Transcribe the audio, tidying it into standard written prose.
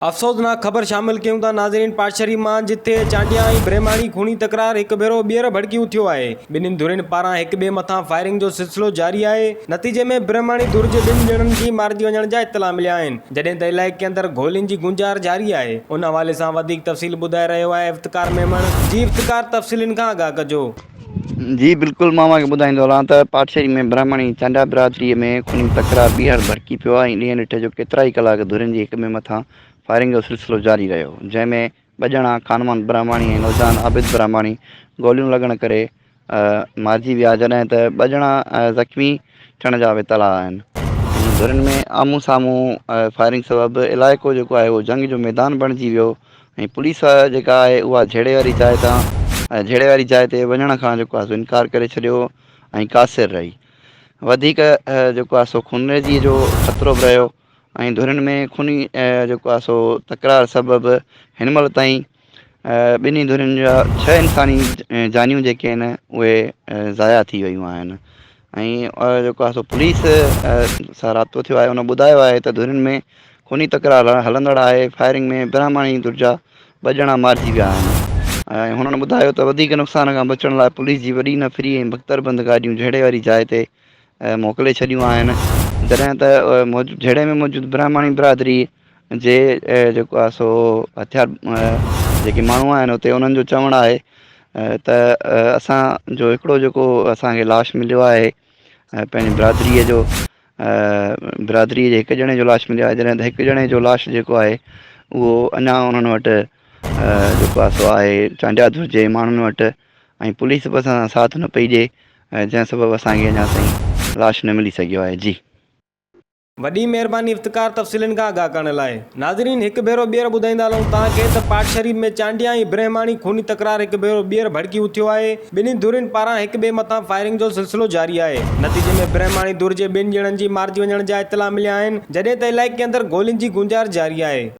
افسوسناڪ خبر شامل ڪيون ٿا ناظرين پاٽشري مان جتي چانڊيا ۽ برهماڻي خوني تڪرار هڪ ڀيرو ٻيهر ڀڙڪي اٿيو آهي ٻنهين ڌرين پاران هڪ ٻئي مٿان فائرنگ جو سلسلو جاري آهي نتيجي ۾ برهماڻي ڌر جي ٻن ڄڻن جي مارجي وڃڻ جا اطلاع مليا آهن جڏهن ته علائقي اندر گولين جي گونجار جاري آهي ان حوالي سان وڌيڪ تفصيل ٻڌائي رهيو آهي افتخار ميمڻ جي افتخار تفصيلن کان آگاهه ڪجو. جي بلڪل مان اوهان کي ٻڌائيندو هلان ته پاٽشري ۾ برهماڻي چانڊيا برادري ۾ خوني تڪرار ٻيهر ڀڙڪي پيو آهي ۽ ڏينهن ڏٺي جو ڪيترائي ڪلاڪ ڌرين جي هڪ ٻئي مٿان فائرنگ جو سلسلو جاري رهيو، جنهن ۾ ٻه ڄڻا خانمان برهماڻي ۽ نوجوان عابد برهماڻي گوليون لڳڻ ڪري مارجي ويا، جڏهن ته ٻه ڄڻا زخمي ٿيڻ جا به اطلاع آهن ۽ ڌرين ۾ آمهون سامهون فائرنگ سبب علائقو جيڪو آهي اهو جنگ جو ميدان بڻجي ويو ۽ پوليس جيڪا آهي اها جهيڙي واري جاء تان جهيڙي واري جاء تي وڃڻ کان جيڪو آهي سو انڪار ڪري ڇڏيو ۽ قاصر رهي. وڌيڪ جيڪو آهي سو خونريزي جو خطرو به رهيو ۽ ڌرين ۾ خوني جيڪو آهي سو تڪرار سبب هن مهل تائين ٻنهي ڌرين جا ڇهه انساني جانيون جيڪي آهن اهي ضايع ٿي ويون آهن ۽ جيڪو آهي سو پوليس سان رابطو ٿيو آهي ان ٻڌايو آهي ته ڌرين ۾ خوني تڪرار هلندڙ آهي فائرنگ ۾ برهماڻي ڌر جا ٻه ڄڻا مارجي ويا آهن ۽ هنن ٻڌايو ته وڌيڪ نقصان کان بچڻ لاء پوليس جي وڏي نفري ۽ بختربند گاڏيون جهيڙي واري جاء تي موڪلي ڇڏيون آهن جڏهن ته جهيڙي ۾ موجود برهماڻي برادري جي جيڪو آهي سو هٿيار جيڪي ماڻهو آهن اتي انهن جو چوڻ آهي ته اسان جو هڪڙو جيڪو اسانکي لاش مليو آهي پنهنجي برادري جو برادريء جي هڪ ڄڻي جو لاش مليو آهي جڏهن ته هڪ ڄڻي جو لاش جيڪو آهي اهو اڃا انهن وٽ جيڪو آهي سو آهي چانڊيا ڌر جي ماڻهن وٽ ۽ پوليس به اسان سان ساٿ نه پئي ڏي جنهن سبب اسان کي اڃا تائين لاش نه ملي سگهيو آهي جي. وڏي مهرباني افتخار تفصيلن کان آگاهه ڪرڻ لاء. ناظرين هڪ ڀيرو ٻيهر ٻڌائيندا هلون توهان کي ته پاٽ شريف ۾ چانڊيا ۽ برهماڻي خوني تڪرار هڪ ڀيرو ٻيهر ڀڙڪي اٿيو آهي ٻنهي ڌرين پاران هڪ ٻئي مٿان فائرنگ جو سلسلو جاري آهي نتيجي ۾ برهماڻي ڌر جي ٻن ڄڻن جي مارجي وڃڻ جا اطلاع مليا آهن جڏهن ته علائقي اندر گولين جي گونجار جاري آهي.